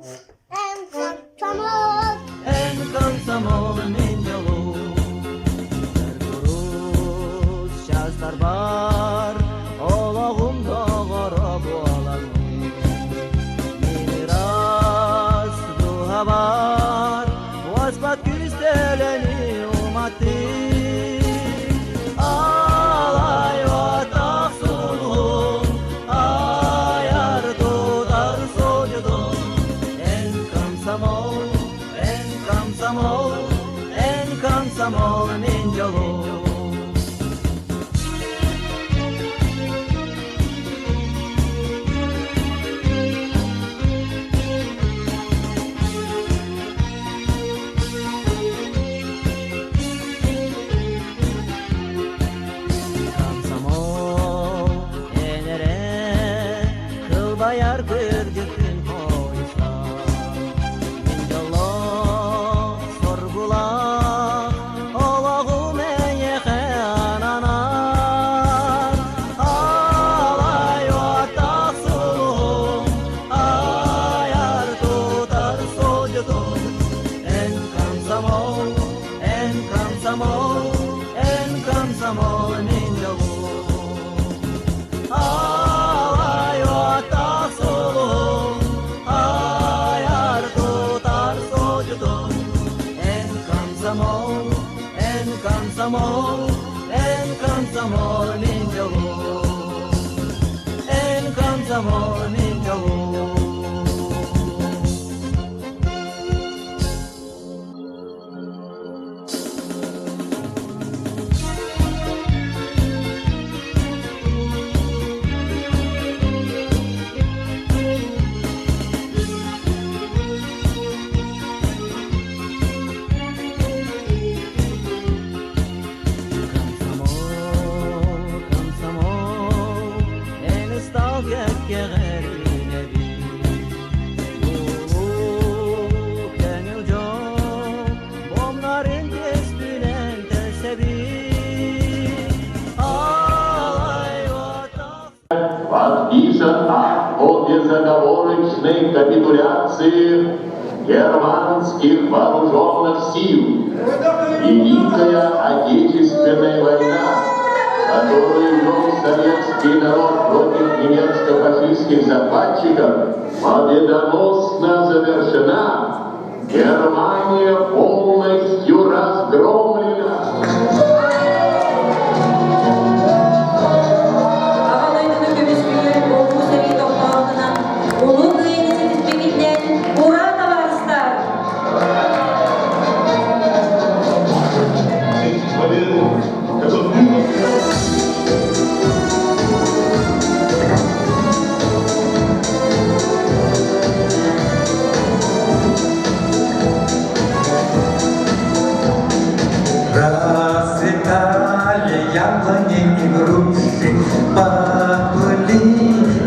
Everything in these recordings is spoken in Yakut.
Эн комсомол. Эн комсомол мин дьолум. Курус чаастарбар олоҕум доҕоро буолаҥҥын. Мин ыраас дууһабар уоспат күүстэлэни уматтыы. Алай отах сулуһум, айар тутар судьутум. Эн комсомол, эн комсомол, эн комсомол мин дьолум. Комсомол эн эрэ кылбайар кырдьыккын хойса Мин дьоллоох соргулаах олоҕум эйиэхэ ананар Алай уоттаах сулуһум айар тутар судьутум Эн комсомол, эн комсомол, эн комсомол мин дьолум. Алай уоттаах сулуһум, айар тутар судьутум. Эн комсомол, эн комсомол, эн комсомол мин дьолум. Эн комсомол мин дьолум. Комсомол, комсомол, эн ыстал кэккэҕэр үүнэбин. Улуу көҥүл дьон бомнарын түспүнэн тэлсэбин. Алай отах Подписан акт о безоговорочной капитуляции германских вооруженных сил. Великая Отечественная война, которую вел советский народ против немецко-фашистских захватчиков, победоносно завершена. Германия полностью разгромлена. Аҕа дойдуну көмүскүүр улуу сэрии тохтообутунан Улуу Кыайыыны ситиспикитинэн ура табаарыстар! Победу, Расцветали яблони и груши, Поплыли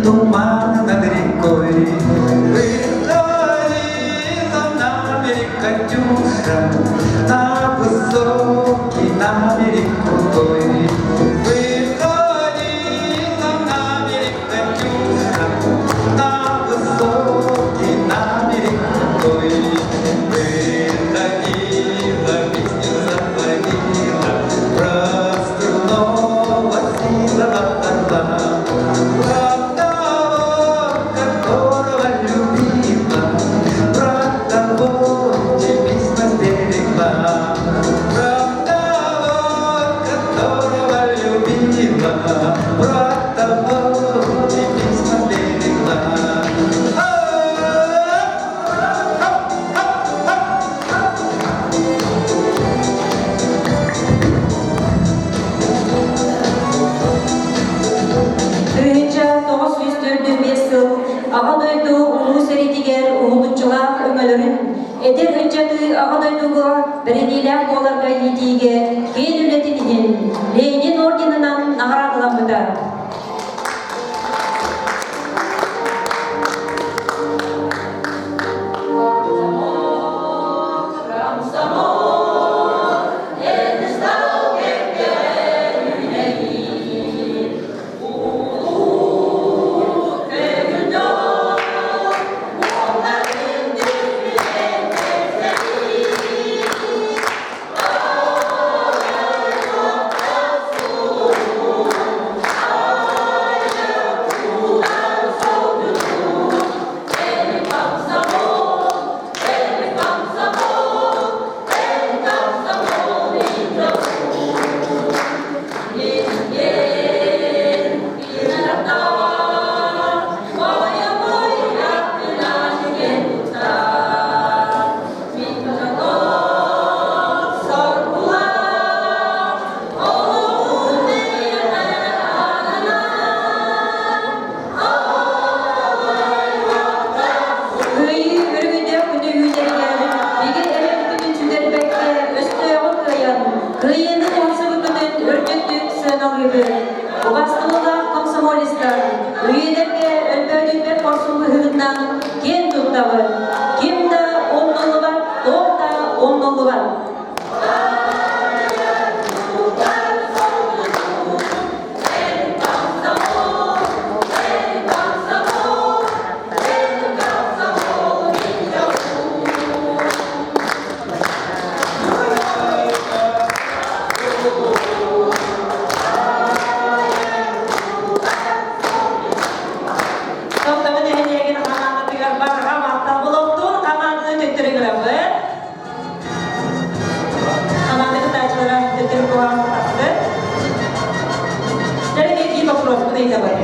туманы над рекой. Выходила на берег Катюша, На высокий, на берег крутой. Выходила на берег Катюша, На высокий, на берег крутой. Выходила, песню заводила Про струнного сизого орла, Про того, которого любила, Про того, чьи письма сберегла, Про того, которого любила, Про того, чьи письма сберегла. 1994 сыл Аҕа дойду Улуу сэриитигэр уһулуччулаах өҥөлөрүн, эдэр ыччаты Аҕа дойдуга бэриниилээх буоларга иитиигэ киэн үлэтин иһин Ленин орденынан наҕараадаламмыта. Үйэлэргэ өлбөөдүйбэт хорсун быһыытынан киэн туттабыт. Ким да умнуллубат, туох да умнуллубат. Тохтобо нэһилиэгин хамаандатыгар барҕа махтал булуохтун хамаанданы төттөрү гынабыт. Хамаанда кытааччылара төттөрү куһаҕан тахсыбыт. Дьэ, биир боппуруоспун ыйытабын.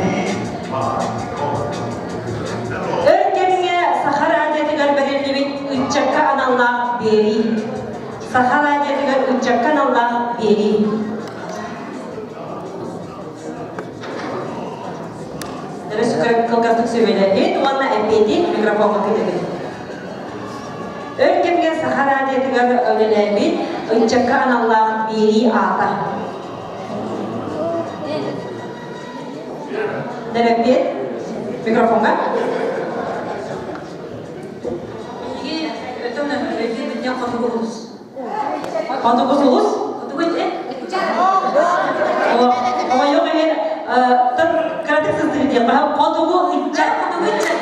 Өр кэмҥэ Саха радиотыгар бэриллибит ыччакка аналлаах биэрии. Саха радиотыгар ыччакка аналлаах биэрии. Кылгастык сүбэлэһин уонна эппиэтин микрофоҥҥа кытыгын. Өр кэмҥэ Саха радиотыгар үлэлээбит ыччакка аналлаах биэрии аата. Дэрэппиэт микрофоҥҥа. Биһиги өтөн өйдүү бүтүн хотугу улус. Хотугу сулус? Хотугу ити? Хомойуох иһин, кыратык сыстыбыт диэн хотугу ыччат, Хотугу ыччат.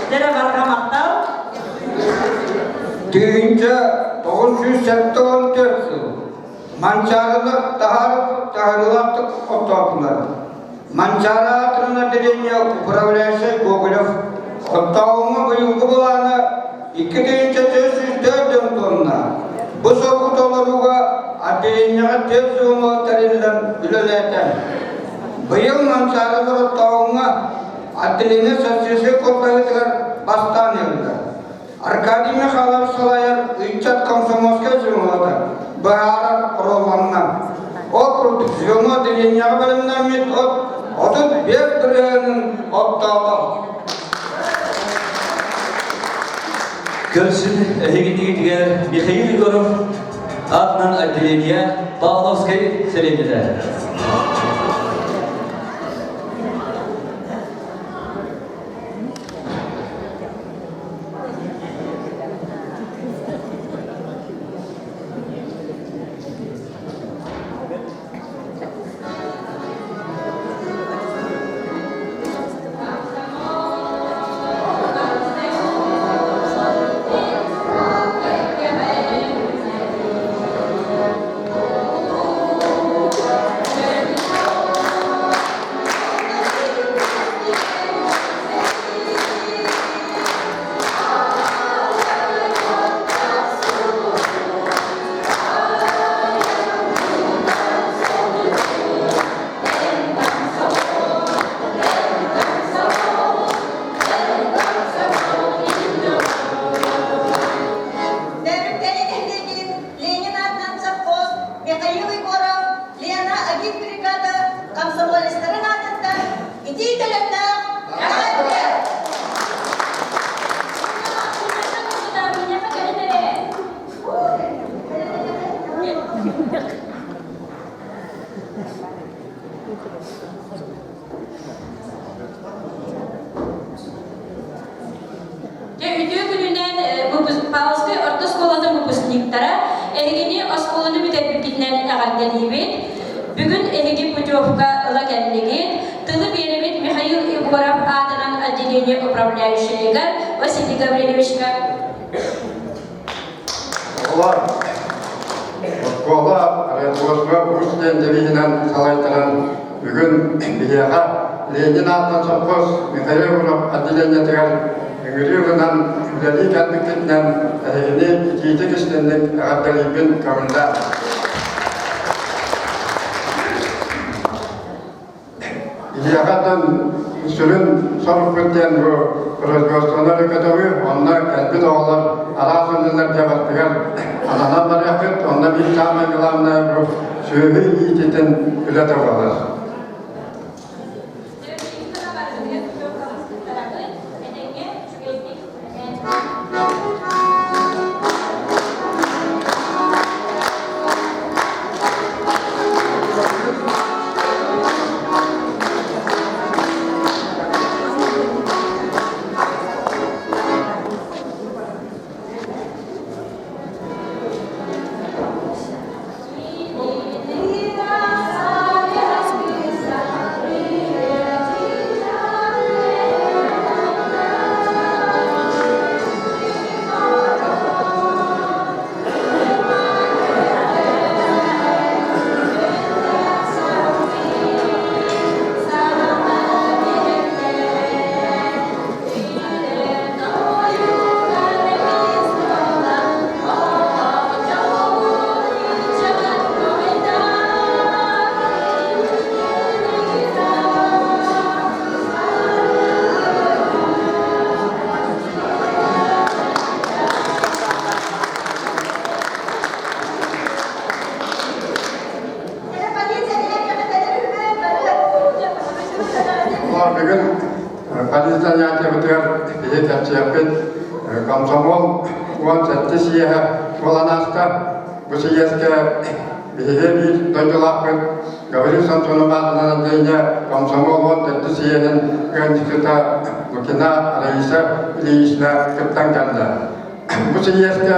Дэрэ барҕа махтал. 1974 сыл Манчаарылар таһаарыылаахтык оттоотулар. Манчаары аатынан отделение управляющай Гоголев оттооһуҥҥа быйылгы былаана 2404 тонна. Бу соругу толорууга отделениеҕа тыа звено тэриллэн үлэлээтэ. Быйыл Манчаарылар оттооһуҥҥа отделение социальнай кутталытыгар бастаан ылла. Аркадий Михайлов салайар ыччат комсомольскай звенота быһаарар оруолланна. Ол курдук звено дэриэбинэҕэ бэлэмнэммит от 35 бырыһыанын оттоото. Көрсүн эһигитигитигэр Михаил Егоров аатынан отделение Павловскай сэлиэнньэтэ. Бөрүктэри нэһилиэгин Ленин аатынан совхоз Михаил Егоров Лена агитбригада комсомолецтарын аатыттан итии төлөннөөх эҕэрдэ! Дьэ, үтүө күнүнэн Павловскай орто оскуолатын выпускниктара эһигини оскуоланы бүтэрбиккитинэн эҕэрдэлиибит. Бүгүн эһиги путевка ыла кэллигит. Тылы биэрэбит Михаил Егоров аатынан отделение управляющайыгар Василий Гаврильевичка. Оҕолор, оскуола производство курс диэн девиһинэн салайтаран бүгүн биһиэхэ Ленин аатынан совхоз Михаил Егоров отделениетыгар ыҥырыы ылынан үлэлии кэлбиккитинэн эһигини итиитик истинник эҕэрдэлиибин көҥүллээх. Биһиэхэ сүрүн сорукпут диэн бу производствоны өрө көтөҕүү, онно кэлбит оҕолор араас үлэлэргэ барытыгар ананан барыаххыт, онно биир саамай главное бу сүөһү иитиитин үлэтэ буолар. кэпсиэхпит. Комсомол 17 съеһэ буолан ааста. Бу съезкэ биһиги биир дойдулаахпыт Гаврил Самсонов аатынан отделение комсомол 17 съеһин ыанньыксыта Лукина Раиса Ильинична кыттан кэллэ. Бу съезкэ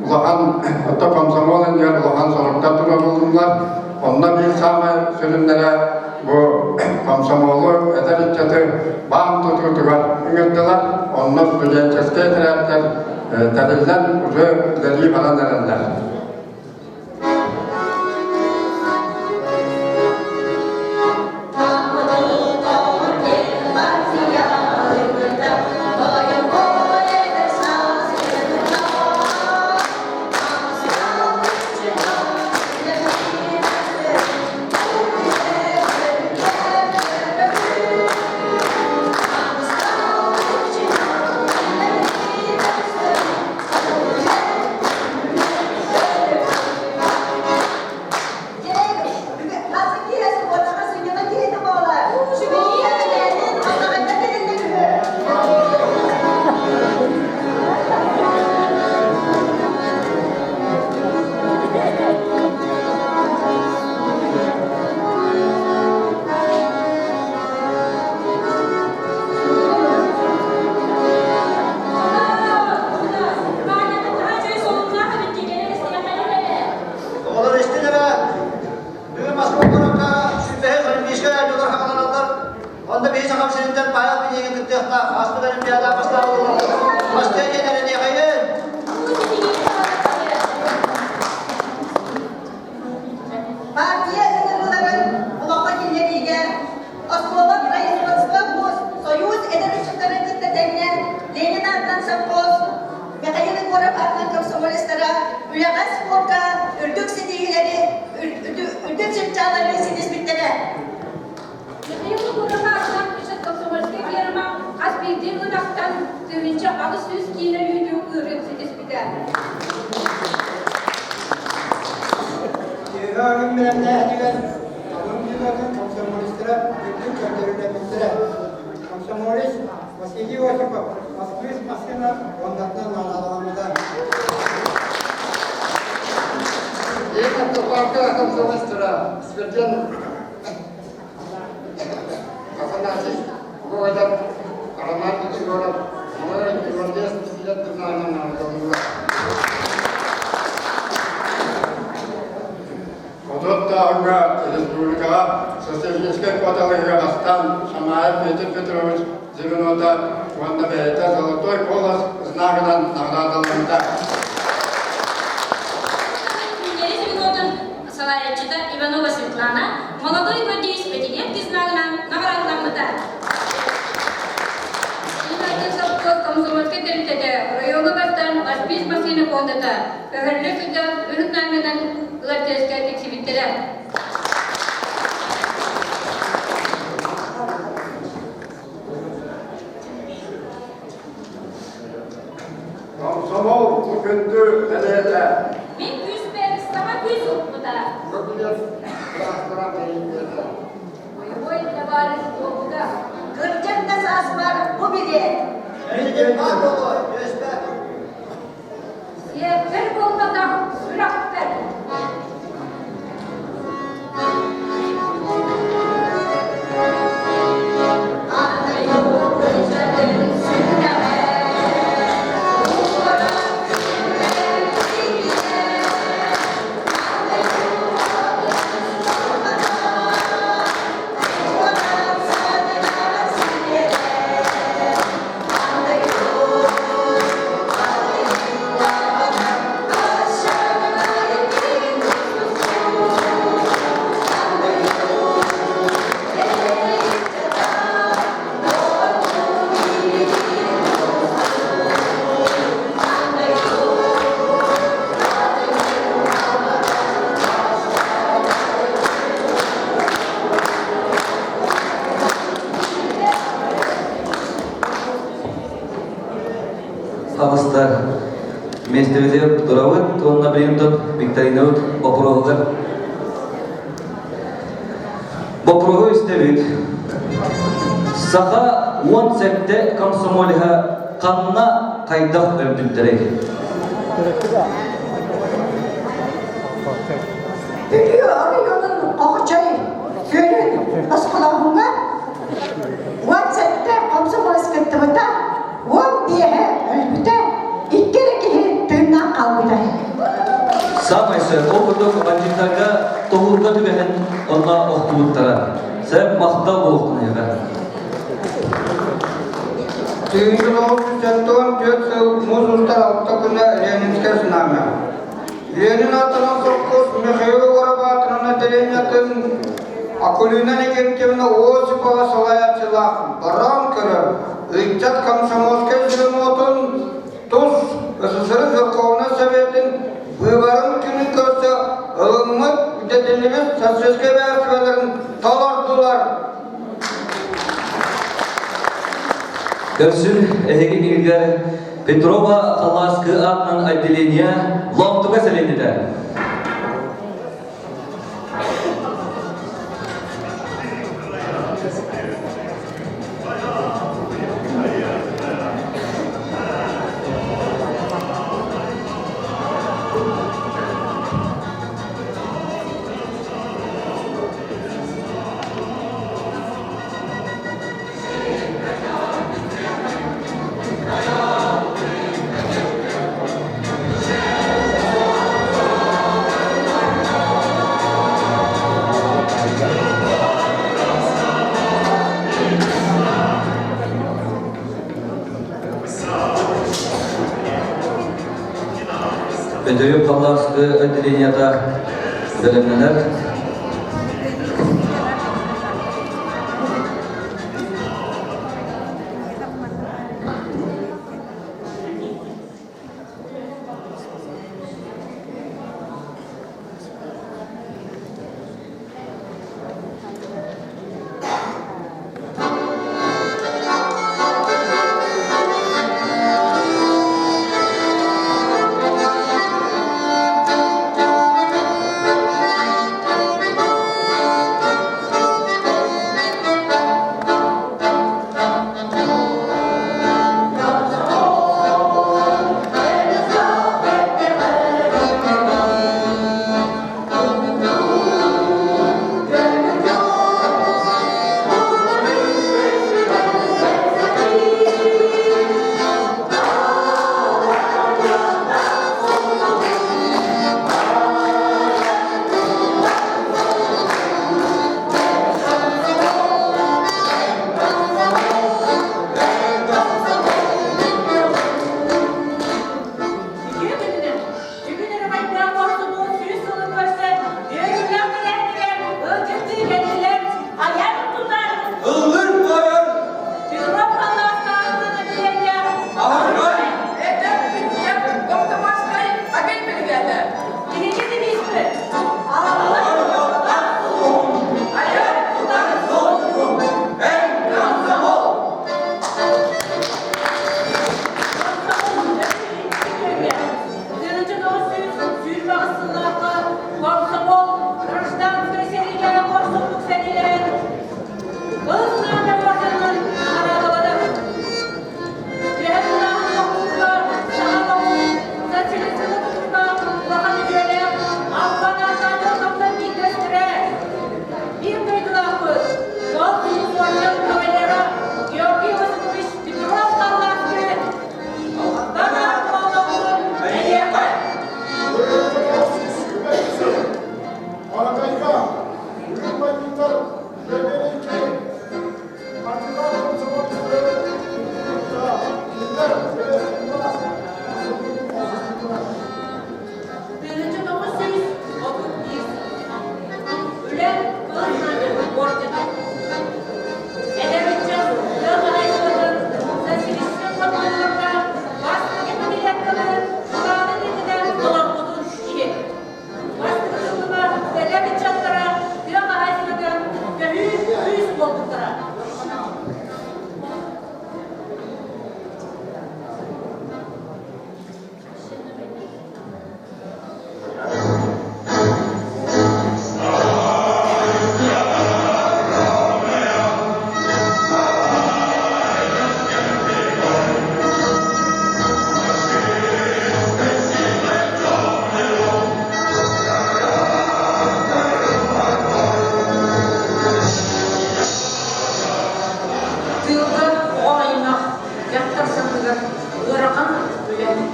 улахан отто комсомол иннигэр улахан соруктар туруоруллулар. Онно биир саамай сүрүннэрэ бу комсомолу эдэр ыччаты баан тутуутугар ыҥырдылар. Онно студенческай этэрээттэр тэриллэн уже үлэлии баран эрэллэр. Оҕолор истин эрэ, бүгүн Москва куоракка сүүрбэһис Олимпийскай оонньуулар хааланаллар. Онно биһи Сахам сириттэн Павел Пинигин кыттыахтаах. Ааспыт Олимпиада бастаабыт Бастыа диэн эрэниэхэйин! Партия ыҥырыыларын олоххо киллэриигэ оскуола производство Союз эдэр ыччаттарын кытта тэҥҥэ Ленин аатынан совхоз Михаил Егоров аатынан комсомолецтара үлэҕэ спорка үрдүк ситиһиилэри үрдүк чыпчаалары ситиспиттэрэ. Михаил Егоров аатынан ыччат комсомольскай ферма хас биирдии ынахтан 1800 киилэ үүтү ыырын ситиспитэ. Сүөһү бэлэмнээһинигэр Алын дьылатын комсомолецтара үрдүк көрдөрүүлэммиттэрэ. Комсомолец Василий Осипов Москвич массыына уоннаттан наҕараадаламмыта. Ең автопарка комсомолецтара Сверден Афанасий Гоголев, Роман Егоров, Малой Гвардеец президент знамена наградаланылар. Ототтааҕыга республикаҕа социалистическай куоталаһыыга бастаан Шамаев Петр Петрович звенота уонна бэйэтэ «Золотой голос» знагынан наҕараадаламмыта. Үүнэри звенотун салайааччыта Иванова Светлана «Молодой гвардеец пятилетки» знагынан наҕараадаламмыта. Атын совхоз комсомольскай тэрилтэтэ оройуоҥҥа бастаан Москвич массыына фондата көһөрүллэ сылдьан үрүҥ знамянан ылар чиэскэ тиксибиттэрэ. Комсомол бу күндү бэлиэтэ. Мин күүспэр саҥа күүс укпута. Көкүлэс быраастара бэйиҥҥэтэ. Бойобуой табаарыс буолбута. Кырдьар да сааспар бу билиэт. Мин баар буолуо, үөспэ. Сиэппэр буолбатах, сүрэхпэр. Хаҕыстар миэстэбитигэр турабыт уонна билигин викторинабыт боппуруоһугар боппуруоһу истэбит. Саха 17 комсомолеһа. ханна хайдах өлбүттэрэй? Бүлүү оройуонун Оҕочой күөлүн босхолооһуҥҥа 17 комсомолец кыттыбыта, 15-э өлбүтэ, икки эрэ киһи тыыннаах хаалбыта. Саамай сөп. Ол курдук бандьыыттарга тоһуурга түбэһэн онно охтубуттара. Сөп махтал буолуохтун эһиэхэ. 1974 сыл муус устар алта күнэ Ленинскэй знамя. Ленин аатынан сопхуос Михаил Егоров аатынан отделениетын Акулина Никитьевна Осипова салайааччылаах баран көрөр ыччат комсомольскай звенотун тус СССР Верховнай Советын быыбарын күнүн көрсө ылыммыт идэтиллибит социальскай бэйэстибэлэрин толордулар. Көрсүн эһиги бииргэр Петрова Халааскы аатынан отделение Лоомтука сэлиэнньэтэ. Өтөйүк Халлааскы отделениета бэлэмнэнэр.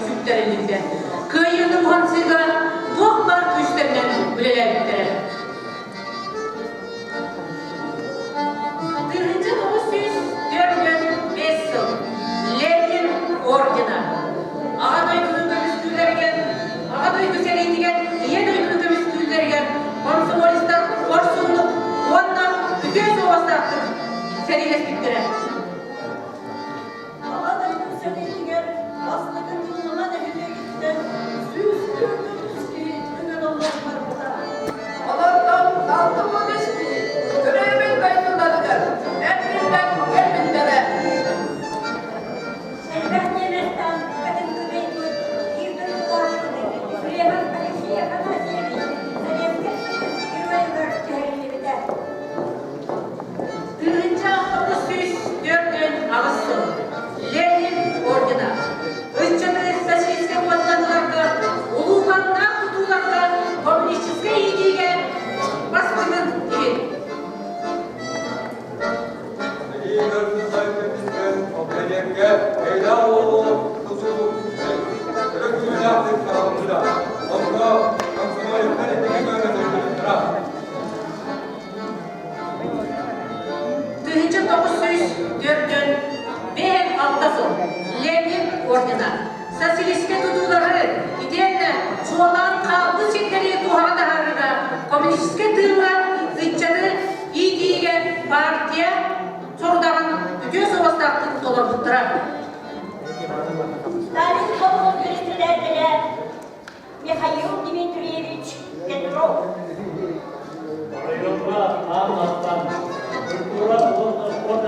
сүктэриллибитэ. Кыайыыны уһансыыга туох баар күүстэринэн үлэлээбиттэрэ. 1945 сыл Ленин ордена Аҕа дойдуну көмүскүүллэригэр, Аҕа дойду сэриитигэр, Ийэ дойдуну көмүскүүллэригэр комсомолецтар хорсуннук уонна үтүө суобастаахтык сэриилэспиттэрэ. Аҕа дойду сэриитигэр бастакы Тыыллыма нэһилиэгиттэн 143 киһи ыҥырыллан барбыта. Олортон 63 киһи төрөөбүт дойдуларыгар эргиллэн кэлбиттэрэ. Элбэх немецтан катынкыдайбыт биир дойдулаахпыт Ефремов Алексей Афанасьевич Советскай Союз Геройугар түһэриллибитэ. 1948 сыл Ленин ордена ыччаты социалистическай уоттаныыларга, улууканнаах тутууларга коммунистическай иитиигэ баспытын иһин. 1904 сыл Ленин ордена социалистическай тутуулары итиэннэ суолаан хаалбыт сирдэри туһаҕа таһаарыыга коммунистическай тыыҥҥа ыччаты иитиигэ партия сорудаҕын үтүө суобастаахтык толорбуттара. Сталин колхоз председателя Михаил Дмитриевич Петров. Районга аан бастаан культура уонна спорт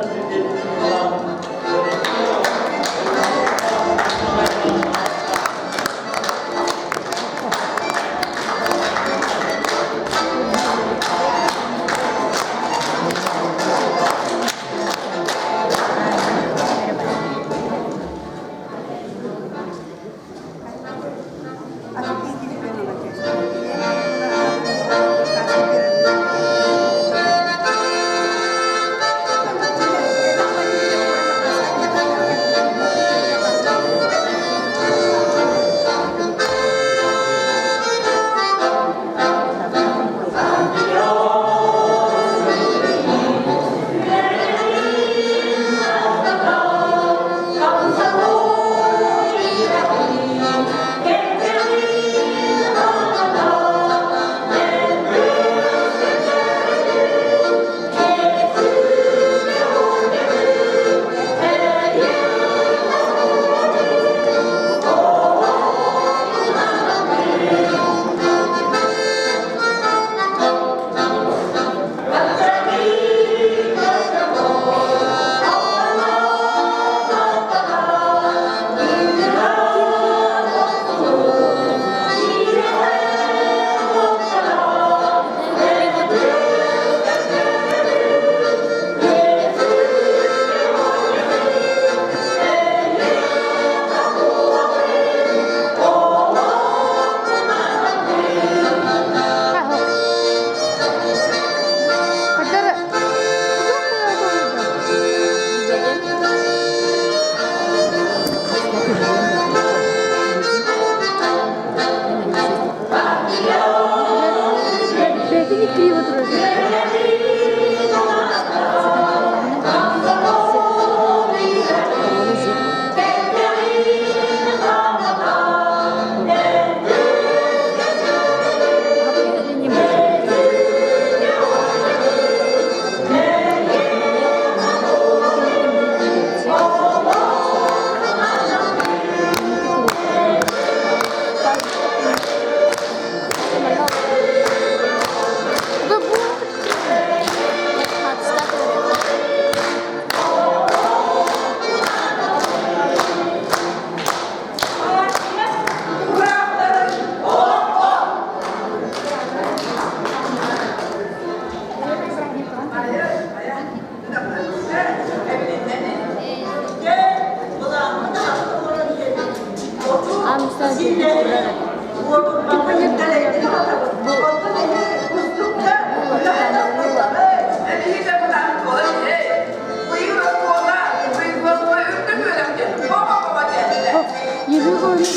1968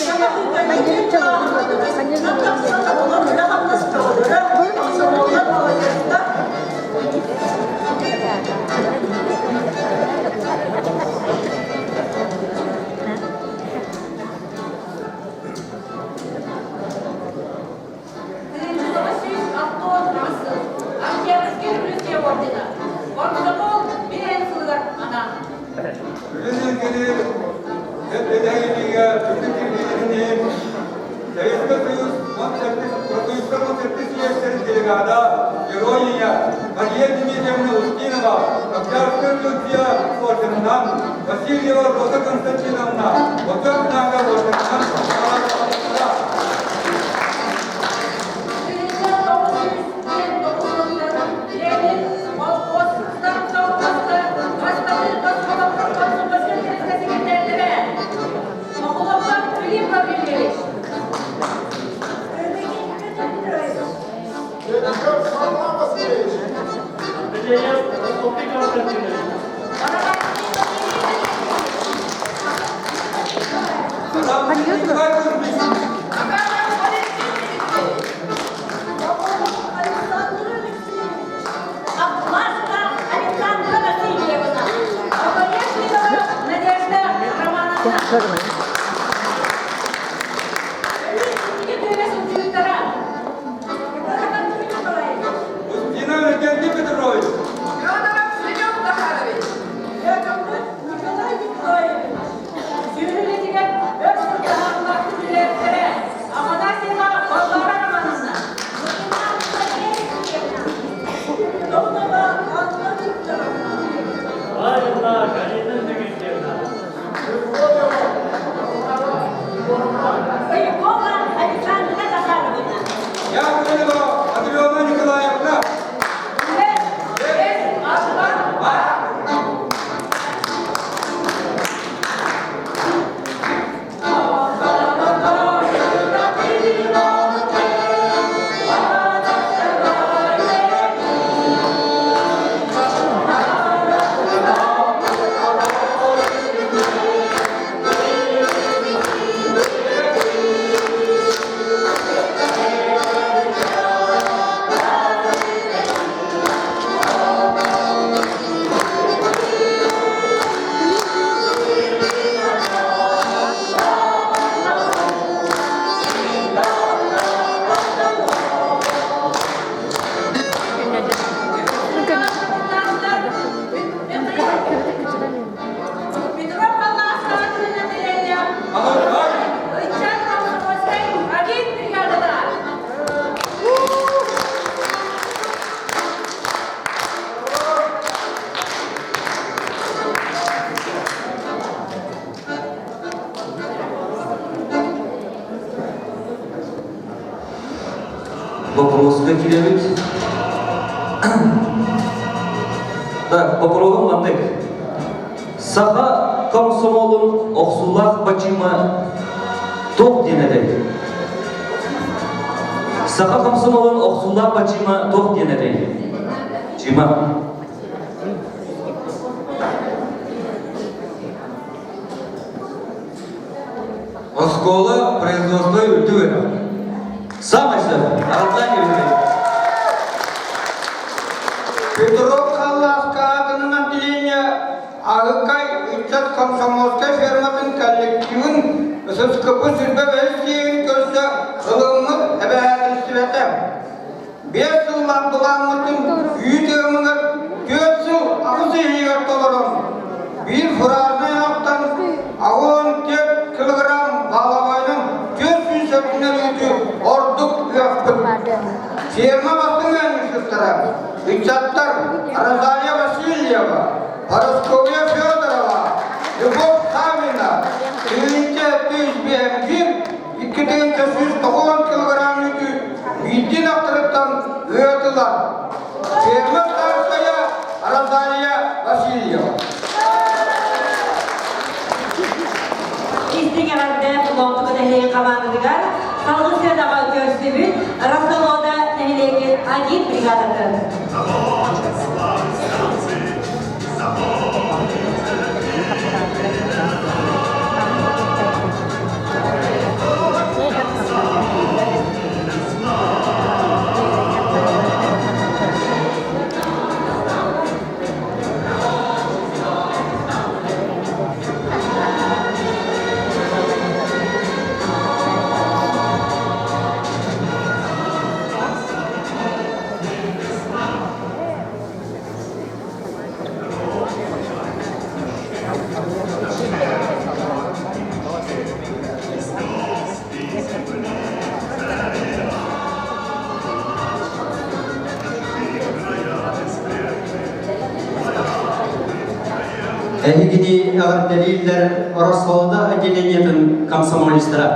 сыл Октябрьский революция ордена. Комсомол биһэн сылыгар анаан. Үлэ этэһинигэ үрдүк кирбиилэрин Советский Союз профсоюзка 17 съездтерин делегата, героиня Мария Дмитриевна Устинова, Октябрьская революция орденынан, Васильева Роза Константиновна, Отек Нага орденынан. Атласова Александра Васильевна. Оконешникова Надежда Романовна. Устинов Евгений Петрович. Федоров Семен Захарович. Яковлев Николай Николаевич. Сүрүлетигэр өр сылдаһааллаах үлэлээбиттэрэ Афанасьева Варвара Романовна. Спиридонова Анна Викторовна. Ларина Галина Дмитриевна. Полякова Александра Захаровна. Яковлева Адриана Николаевна. Петров Паллаастаатын нэһилиэнньэ ыччат комсомольскай агит бригадата. Вопроска кииребит. Так, попробуем маннык. Саха комсомолун охсуулаах бачыыма туох диэн этэй? Саха комсомолун охсуулаах бачыыма туох диэн этэй? Чыма. Оскуола производство үрдүк үөрэх. Самай сөп. Арыллаан кэбиһэр. Петров Халлааска аатынан отделение Аһыкай ыччат комсомольскай ферматын коллективын ССКП сүрбэ бэһис сиэгин көрсө ылыммыт эбэһээтэлистибэтэ. Биэс сыллаах былааммытын үүт ыамыгар түөрт сыл аҕыс иһигэр толорон, биир фуражнай аттан 84 килограмм балабайынан 400 сөпүнэн үүтү ордук ыахпыт. Ферма бастыҥ ыанньыксыттара, ыччаттар Розалия Васильева, Парасковья Федорова, Любовь Савина, тыһыынча 105 2190 килограмм үүтү биирдин ахтарыттан ыатылар. Ферма старшая Розалия Васильева. Истиҥ эҕэрдэ Лоомтука нэһилиэгин хамаандатыгар салгын сыанаҕа көрсүбүт Ростолода нэһилиэгин агит бригадатын. Эһигини эҕэрдэлииллэр Ороссолода отделениетын комсомолецтара.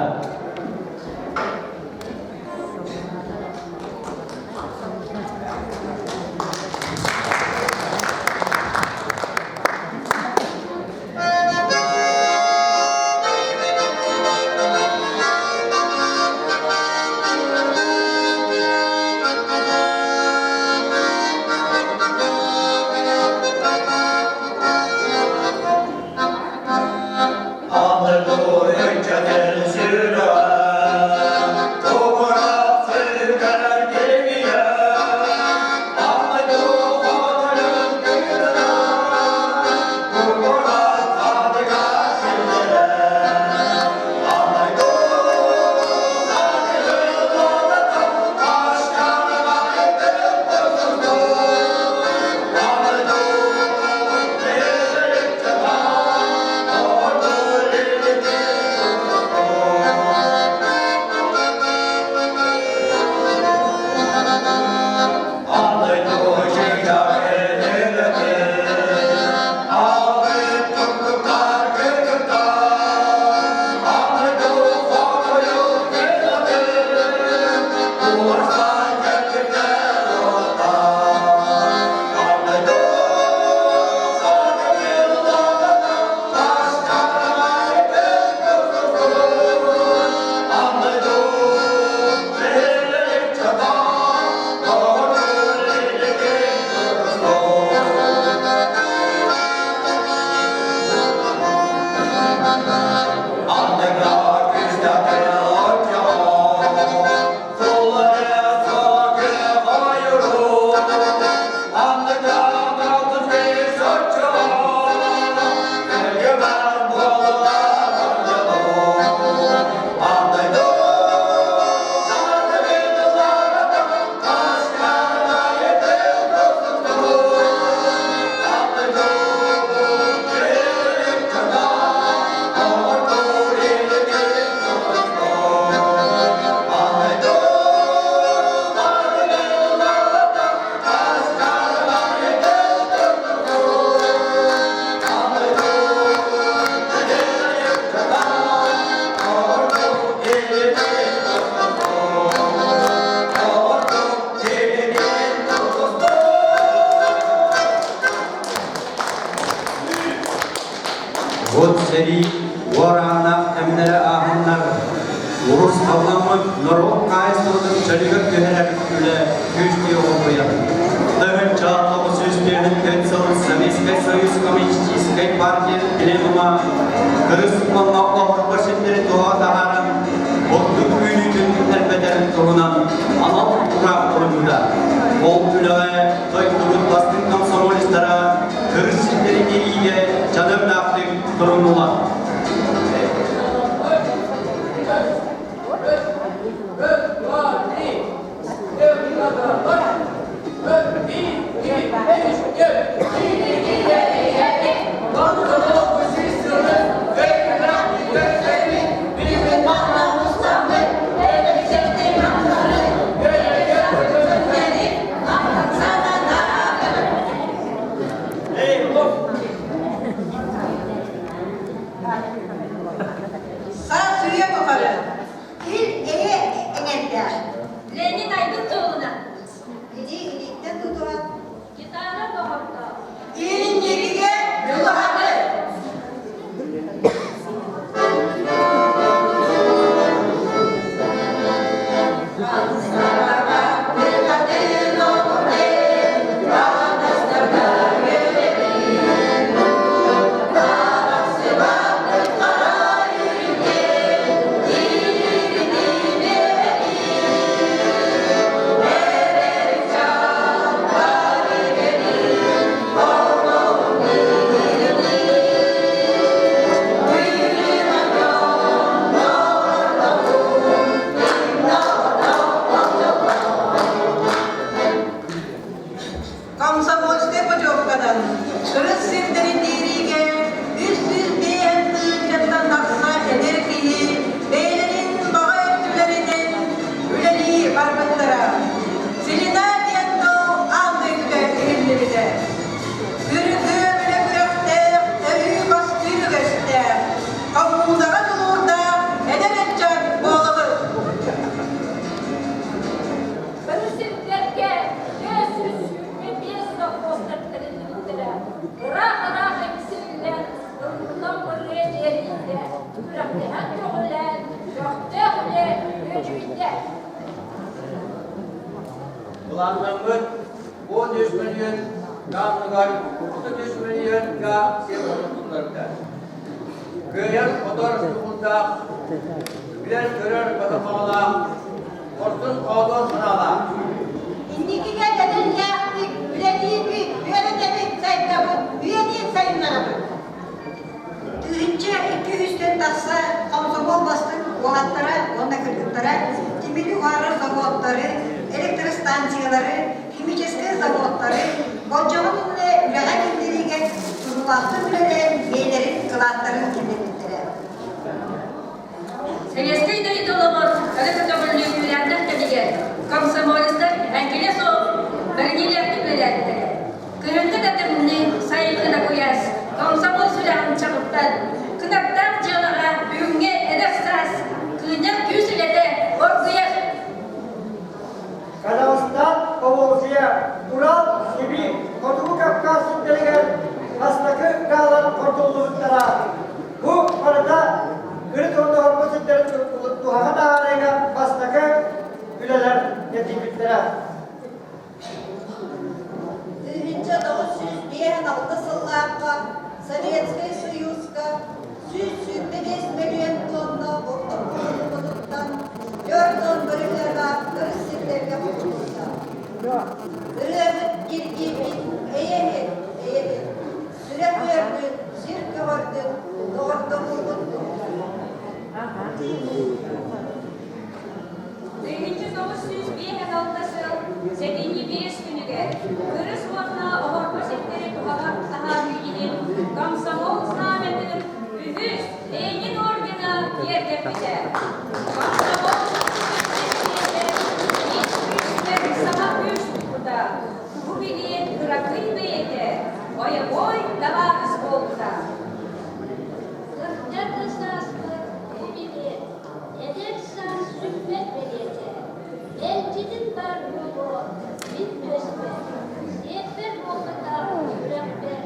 Вот сэрии уорааннаах кэмнэрэ ааһаннар, урусхалламмыт норуот хаһаайыстыбатын чөлүгэр түһэрэр үлэ күүскэ оҕолуйар. Тыһыынча 904 сыл Советскай Союз Коммунистическай партия пленума кырыс уонна оһорбо сирдэри туһаҕа таһааран, ордук үүнүүтүн элбэтэр туһунан анал тураах ылыммыта. Ол үлэҕэ дойдубут бастыҥ комсомолецтара кырыс сирдэри киириигэ дьаныардаахтык турунулар. Былааннаммыт 13 мөлүйүөн гаанныгар 33 мөлүйүөн га сир оҥоһулларда. Кыайар-хотор тутулдаах, билэр-көрөр баҕалаах, хорсун-хоодуот санаалаах. Инникигэ эрэллээхтик үлэлиибит, үөрэтэбит, сайдабыт, үйэни сайыннарабыт. 1200-тэн тахса хомсомуол бастыҥ уолаттара уонна кыргыттара тимири уһаарар заводтары, электростанциялары, химическэй заводтары болдьоҕун иннинэ үлэҕэ киллэриигэ туруулаахтык үлэлээн бэйэлэрин кылааттарын киллэрбиттэрэ. Советскай дойду олоҕор өрө көтөҕүллүү күүрээннэх кэмигэр комсомолецтар эҥкилэ суох бэриниилээхтик үлэлээбиттэрэ. Кыһыҥҥы да тымныы, сайыҥҥы да куйаас, комсомол сүрэҕин чаҕыттан, кынаттаах дьыалаҕа бүгүҥҥү эдэр саас кыынньар күүс үлэтэ оргуйар. Казахстан, Поволжье, Урал, Сибирь, Хотугу Кавказ сирдэригэр бастакы гаалар хордуллубуттара. Бу барыта Кырыт уонна Орго сирдэрин туһаҕа таһаарыыга бастакы үлэлэр этийбиттэрэ. 1956 сыллаахха Советскай Союзка 125 мөлүйүөн тонна бурдук оҥоһуллубутуттан 40 бырыһыана кырыс сирдэргэ хомуллубута. Ырыабыт киргиибит эйэһит, эйэһит, сүрэх үөрдүн, сир көҕөрдүн, доҕордоһуубут туһугар. 1956 сыл сэтинньи биэс күнүгэр кырыс уонна оһорбо сирдэри туһаҕа таһаарыы иһин комсомол знамятын үһүс Ленин ордена киэргэппитэ. Комсомол ис күүстэр саҥа күүс туппута. Бу билиэн кыракый бэйэтэ бойобуой табаарыс буолбута. Кырдьар да сааспар бу билиэн Эдэр саас сүппэт бэлиэтэ, мэлдьитин баар буолуо мин түөспэр, сиэппэр буолбатах сүрэхпэр.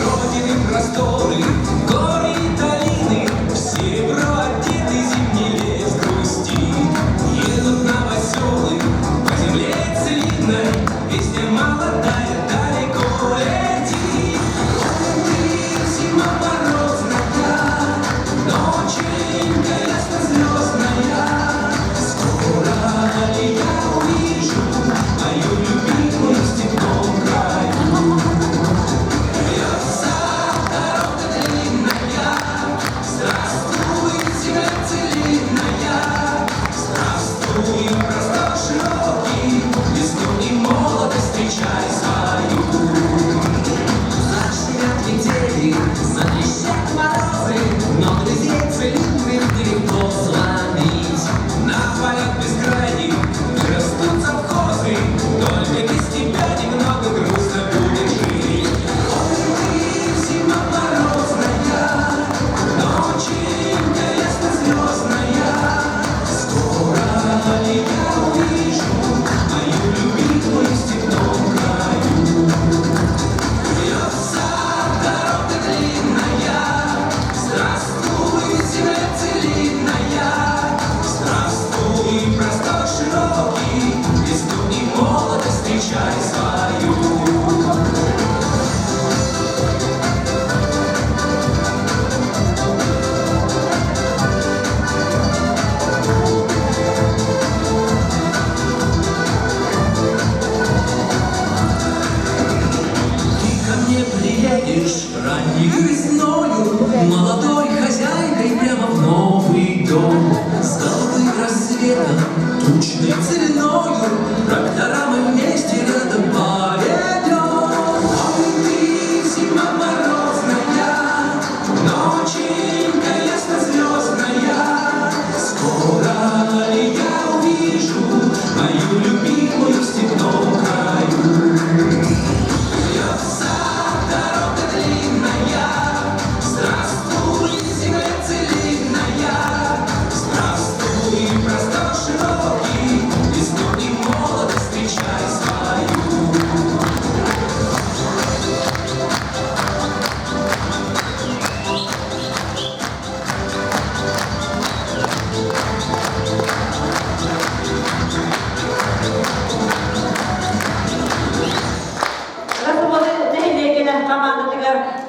Родины просторы, горы и долины, В серебро одетый зимний лес грустит. Едут новоселы по земле целинной, Песня молодая далеко летит. Ой, зима морозная, ноченька яснозвездная, Скоро ли я увижу мою любимую в степном краю? Вьется дорога длинная, Здравствуй, земля целинная, Здравствуй, простор широкий, Весну и молодость встречай свою. Зашумят метели, затрещат морозы, Но друзей целинных нелегко сломить. На полях бескрайних растут совхозы, Только без тебя немного грустно будет жить. Ой, ты, зима морозная, ноченька яснозвездная, Скоро ли я увижу мою любимую в степном краю? Вьется дорога длинная,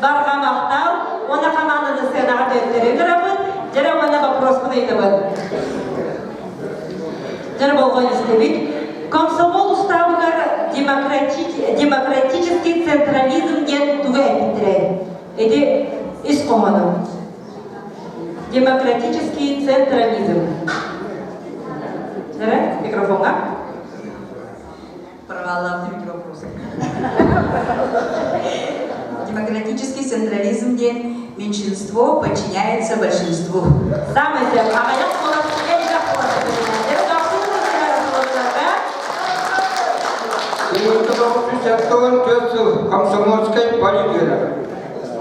Барҕа махтал уонна хамаанданы сыанаҕа төттөрү ыҥырабыт. Дьэрэ уонна вопроспун ыйытабыт. Дьэрэ болҕойон истэбит. Комсомол устаабыгар демократический централизм диэн тугу эппиттэрэй? Ити ис хоһооно. Демократический централизм. Дьэрэ, микрофоҥҥа. Проваллаабыт микровопросы. Демократический централизм диэн меньшинство подчиняется большинству. Самый сөп. Аҕыйах буолар, элбэх буолар. 1974 сыл комсомольскай политера.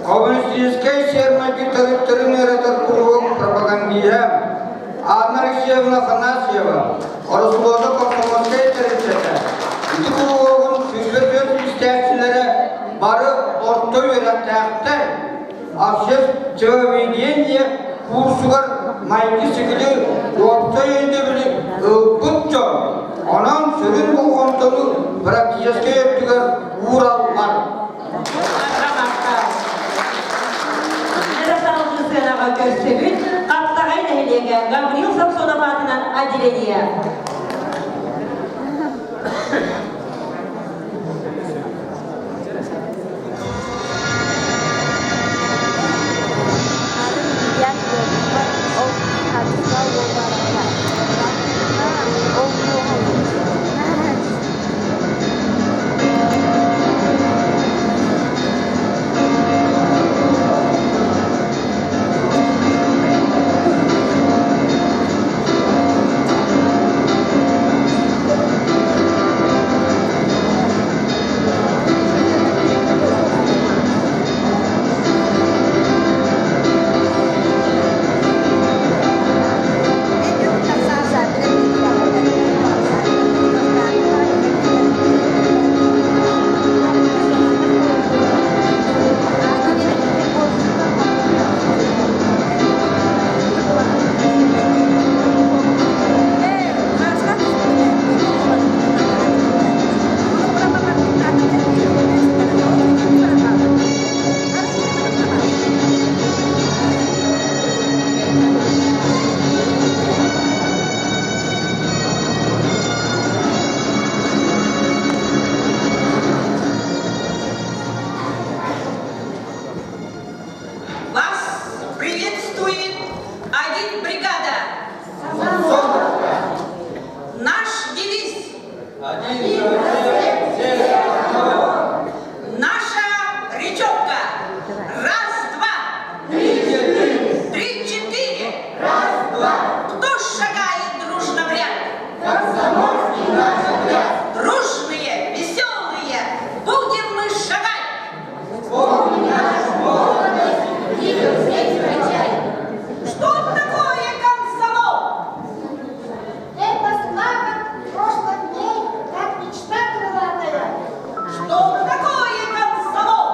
Коммунистическай сиэрмэки төрүттэрин үөрэтэр куруһуок пропагандиһа Анна Алексеевна Афанасьева Ороссолуода комсомольскай тэрилтэтэ ити куруһуогун 104 истээччилэрэ бары орто үөрэхтээхтэр обществоведение курсугар майгы-сигили уопсай өйдөбүлү ылбыт дьон онон сүрүн болҕомтону практическай өттүгэр уураллар. Сыанаҕа көрсөбүт Хаптаҕай нэһилиэгэ Гаврил Самсонов аатынан отделение. Вас приветствует один бригада. Наш девиз. Наша речевка. Раз, два. Три, четыре. Раз, два. Кто шагает дружно в ряд? Комсомольский наш отряд. Дружные, веселые, будем мы шагать. Вспомни нашу молодость и Что такое комсомол? Это слава прошлых дней, как мечта крылатая. Что такое комсомол?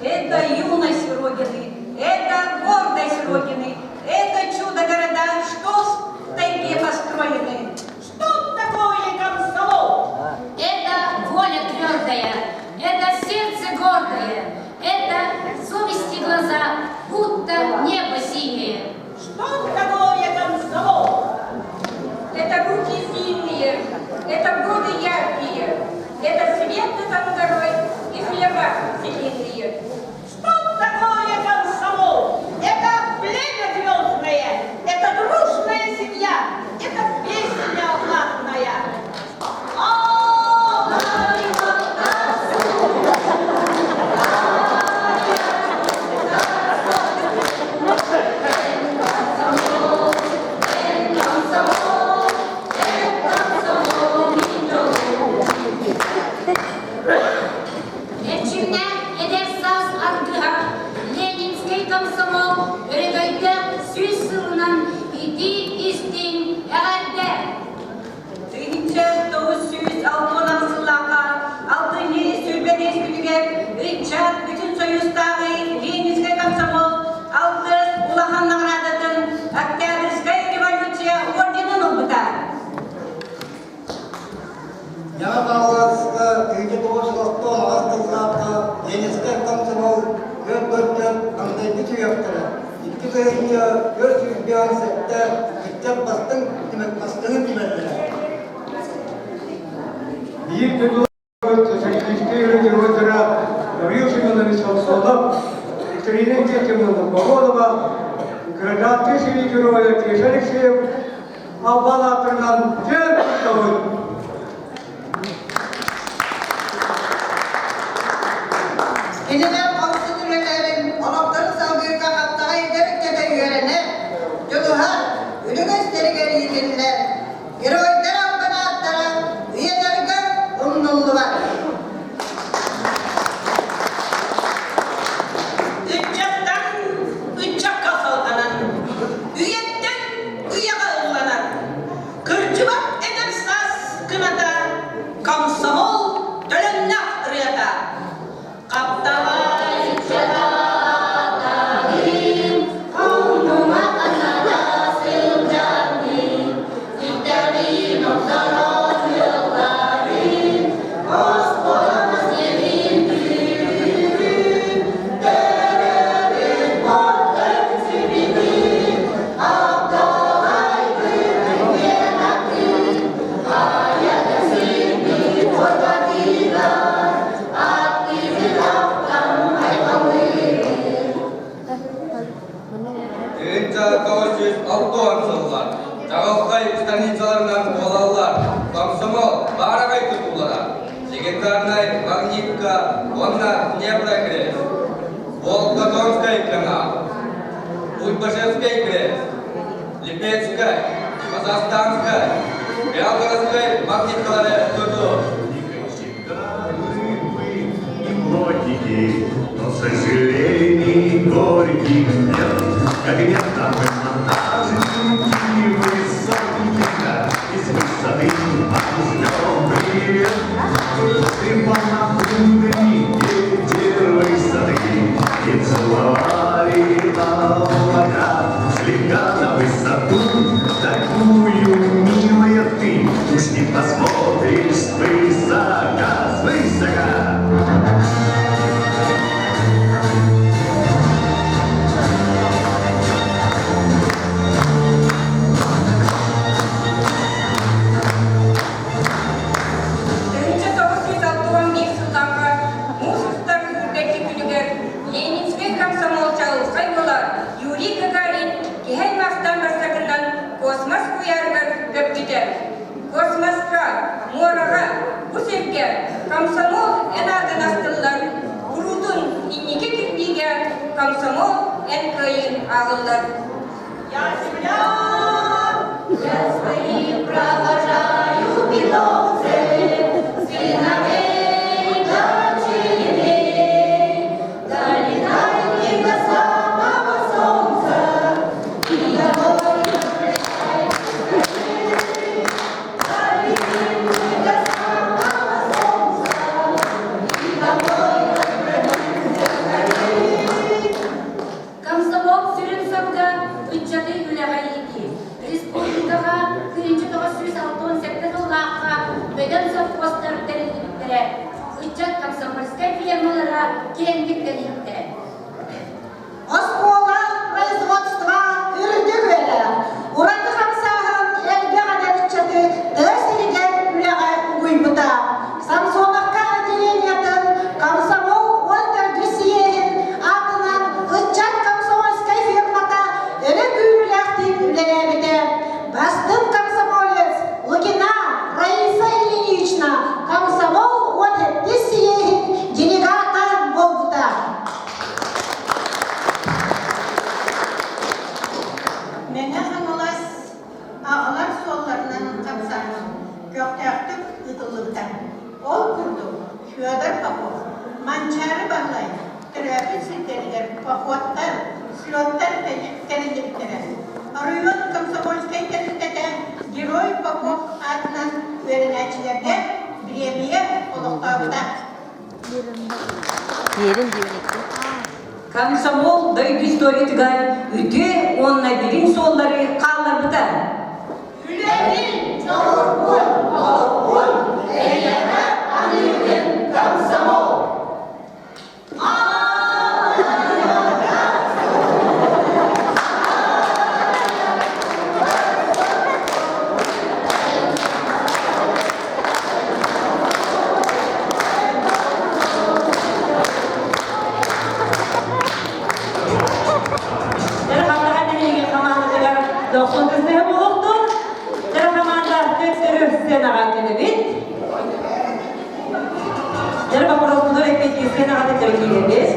Это юность Родины, это гордость Родины, это чудо города, что в тайге построены. Что такое комсомол? Это воля твердая, это сердце гордое, это совести глаза, будто небо синее. Что такое комсомол? Это руки сильные, это годы яркие, это свет над горой и хлеба целинные. Что такое комсомол? Это племя звездное, это дружная семья, это песня ладная. Эрчимнээх эдэр саас аргыһа Ленинскэй комсомол өрөгөйдөөх 100 сылынан итии-истиҥ эҕэрдэ! 1968 сыллаахха алтынньы 25 күнүгэр ыччат бүтүн Союзтааҕы Ленинскэй комсомол алтыс улахан наҕараадатын Октябрьскай революция орденын ылбыта. Яна Павловска 1998 сыллаахха. көрсүөхтэрэ. 2457 ыччат бастыҥ бастыҥын түмэллэрэ. Биир Социалистическай үлэ геройдара Гаврил Семенович Самсонов, Екатерина Евгеньевна Новгородова, гражданскай сэрии геройа Кеша Алексеев албан ааттарынан киэн туттабыт! Кинилэр хорсун үлэлэрин, олохторун салгыырга хаптаҕай эдэр ыччата үөрэнэр, дьулуһар, үрүҥ өстөрүгэр иитиллэр. Геройдар албан ааттара үйэлэргэ умнуллубат. Ыччаттан ыччакка салҕанан, үйэттэн үйэҕэ ылланар. Кырдьыбат эдэр саас кыната, комсомол төлөннөх ырыата. Хаптаҕай чатаатаҕым, хомума анара сылдьаҥҥын, Итэҕин охторон ыалларын, оскуолабыс иһин түүрүн, төрөөбүт буортан сүбүтүн, Апталайбыт диэн атын, хайа да сирбит орбатыгар, 1960 сыллар чаҕылхай станицаларынан буолаллар комсомол баараҕай тутуулара Легендарнай Магнитка уонна Днепрокрест, Волгодонскай канал, Куйбышевскай крест, Липецкай, Казахстанскай, Белгородскай магниткалары тутуу. И плотники, но сожалений горьких нет. Как нет там и монтажники, высотники, и с высоты вам шлем привет. Ты понапудрили ветер высоты и целовали облака. Слегка на высоту, такую милая ты, уж не посмотришь свысока, свысока. 1961 сыллааҕы муус устар үрдэкки күнүгэр Ленинскэй комсомол чаҕылхай уола Юрий Гагарин киһи аймахтан бастакынан космос куйаарыгар көппүтэ. Космоска, муораҕа, бу сиргэ комсомол эн аатын астыллар, куруутун инники кирбиигэ комсомол эн кыайыын ааҕыллар. Я земля, я своих провожаю питомцев, сыновей, дочерей. Долетают до самого солнца, и домой Долетают до самого солнца, и домой Комсомол сүрүн соруга ыччаты үлэҕэ иитии. Республикаҕа 1967 сыллаахха бөдөҥ совхозтар тэриллибиттэрэ. Ыччат комсомольскай фермалара киэҥник тэнийбиттэрэ. Оскуола производство үрдүк үөрэх, ураты хамсааһын элбэх эдэр ыччаты тыа сиригэр үлэҕэ угуйбута. Самсоновка отделениетын комсомол уон төрдүс съеһин аатынан ыччат комсомольскай фирмата өрө күүрүүлээхтик үлэлээбитэ. Бастыҥ комсомолец Лукина Раиса Ильинична комсомол уон сэттис съеһин делегата буолбута. Мэҥэ Хаҥалас аҕалар суолларынан хамсааһын көхтөөхтүк ыытыллыбыта. Ол курдук, Федор Попов, Манчаары Баһылай төрөөбүт сирдэригэр походтар, слеттар тэриллибиттэрэ. Оройуон комсомольскай тэрилтэтэ Герой Попов аатынан үөрэнээччилэргэ бириэмийэ олохтообута. Комсомол дойду историятыгар үтүө уонна дириҥ суоллары хаалларбыта. Үлэбин, дьоҕурбун, олохпун эйиэхэ аныыбын, комсомол! сценаҕа төттөрү киирэбит.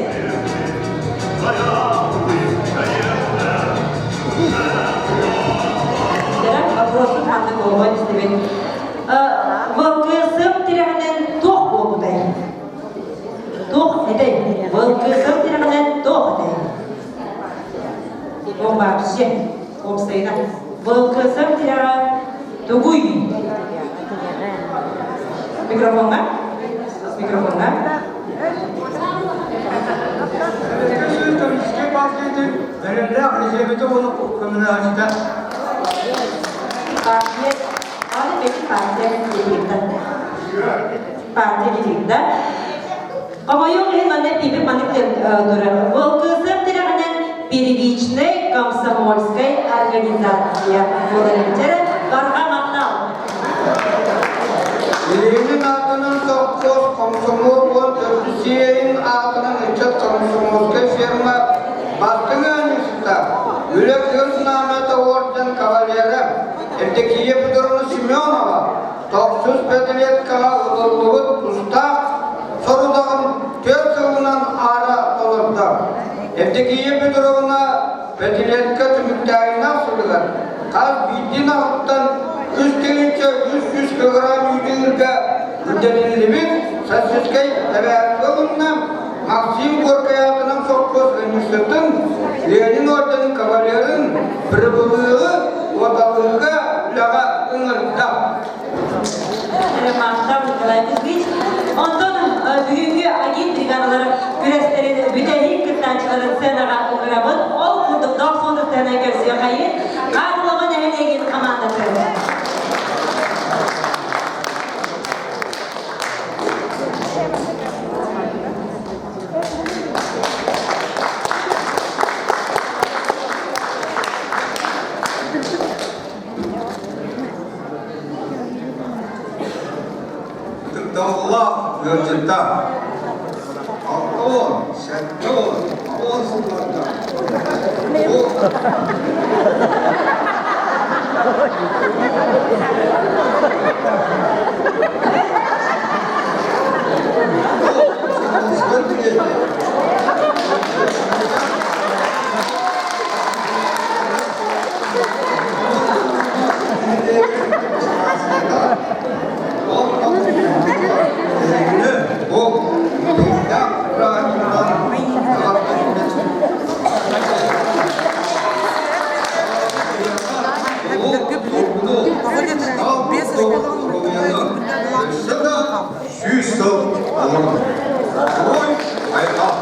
Вопросун ханнык буолуон истибит. ВКСМ тирэҕинэн туох буолбутай? Туох этэй? ВКСМ тирэҕинэн туох этэй? Ол вообще, уопсайынан. ВКСМ тирэҕэ тугуй? Микрофоҥҥа? Микрофоҥҥа? Советскай Союз Коммунистическай партиятын эрэллээх резервэтэ уонна көмөлөһөөччүтэ. Партия, аны бэки партия лидерда. Партия лидерда. Хомойуох иһин манна пиибит маннык турар. ВЛКСМ тирэҕинэн первичнай комсомольскай организация буолар эбитэр барҕа махтал. Ленин аатынан совхоз комсомол 14 сиэйин аатынан ыччат комсомольскай ферма бастыҥ ыанньыксыта, Үлэ Кыһыл Знамята орден кавалера Евдокия Петровна Семенова тохсус пятилеткаҕа ылыллыбыт тустаах сорудаҕын түөрт сылынан аара толордо. Евдокия Петровна пятилетка түмүктээһиннээх сылыгар хас биирдии наҕыттан 3300 килограмм үүтү үрдэтиллибит Советскай эбээт ылынна Максим Горькай аатынан сопхуос ыанньыксытын Ленин орденын кавалерын прибылыыгы уоталыыга үлэҕэ ыҥырда. Махтал Николай Кузьмич. Онтон бүгүҥҥү агит бригадалар күрэстэрин бүтэһик кыттааччыларын сценаҕа ыҥырабыт. Ол курдук дохсун сцена көрсүөхайын Хаатылама нэһилиэгин хамаандатын. Ытыктабыллаах ыалдьыттар, 60, 70, 80 сылларга бу Сүүс сыл олордум. Ой, айхал!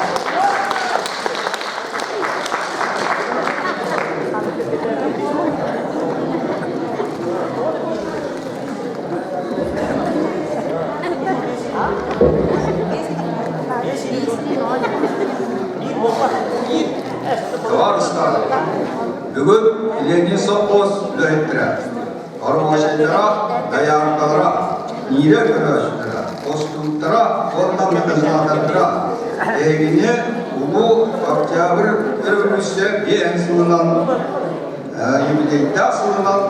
Товарыстар, бүгүн Ленин совхоз үлэһиттэрэ, оробуочайдара, дояркалара, иирэ көрөөччүлэрэ, костууттара уонна механизатордара эһигини Улуу Октябрь өрөбөлүүссүйэ биэһин сылынан юбилейдаах сылынан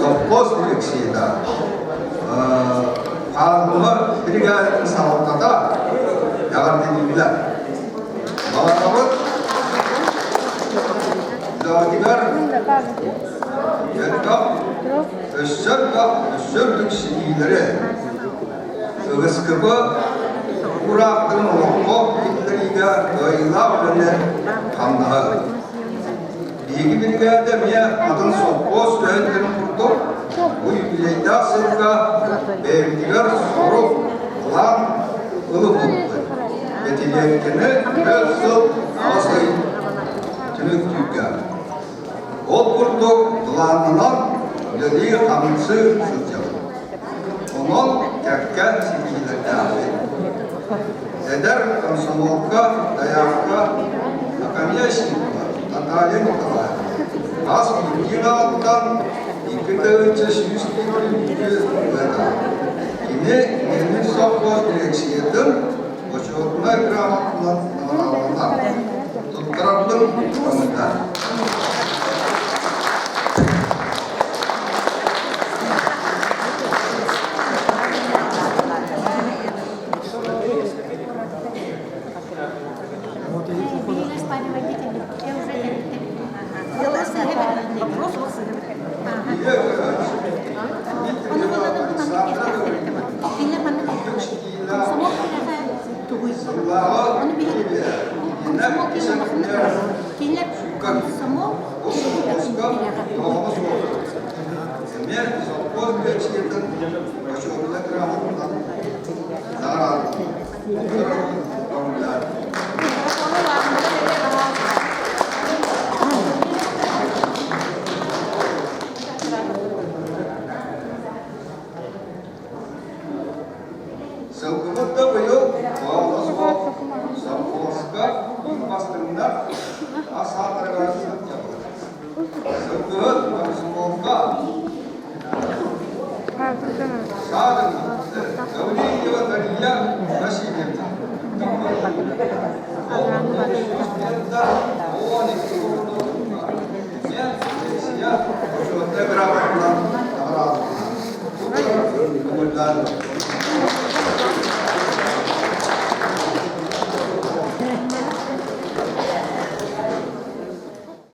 совхоз дирекцията Хааллыма бригадатын салалтата эҕэрдэлииллэр. Баҕарабыт үлэҕитигэр элбэх, өссө элбэх, өссө үрдүк ситиилэри, ЫГСКП уураахтарын олоххо киллэриигэ кыайыылаах үлэни хамнаһы. Биһиги биригээдэ эмиэ атын сопхуос үлэһиттэрин курдук бу юбилейдаах сылга бэйэбитигэр сорук, былаан ылыммыппыт. Бэтилиэккэни түөрт сыл аҕыс ый түмүктүүргэ. Ол курдук былааннанан үлэлии-хамсыы сылдьабыт. Онон кэккэ ситиһиилэрдээхпит. Эдэр комсомолка, доярка Наконечникова Наталья Николаевна хас биирдии аҕаттан 2100 киилэ ылыата. Кини Ленин совхоз дирекциятын бочуотунай грамотанан наҕараадаланар. Туттарарбын көҥүллэр. Сыллааҕы Эмиэ совхоз биэнсийэтин бочуотунай грамотатынан наҕараадаланна. Сылгыбыт да быйыл оҕо суох совхозка бастыҥнар ас аатарыгар сылдьабыт. Сылгыһыт комсомолга Шарина Гаврильева Дария Васильевна. Почетная грамота награда.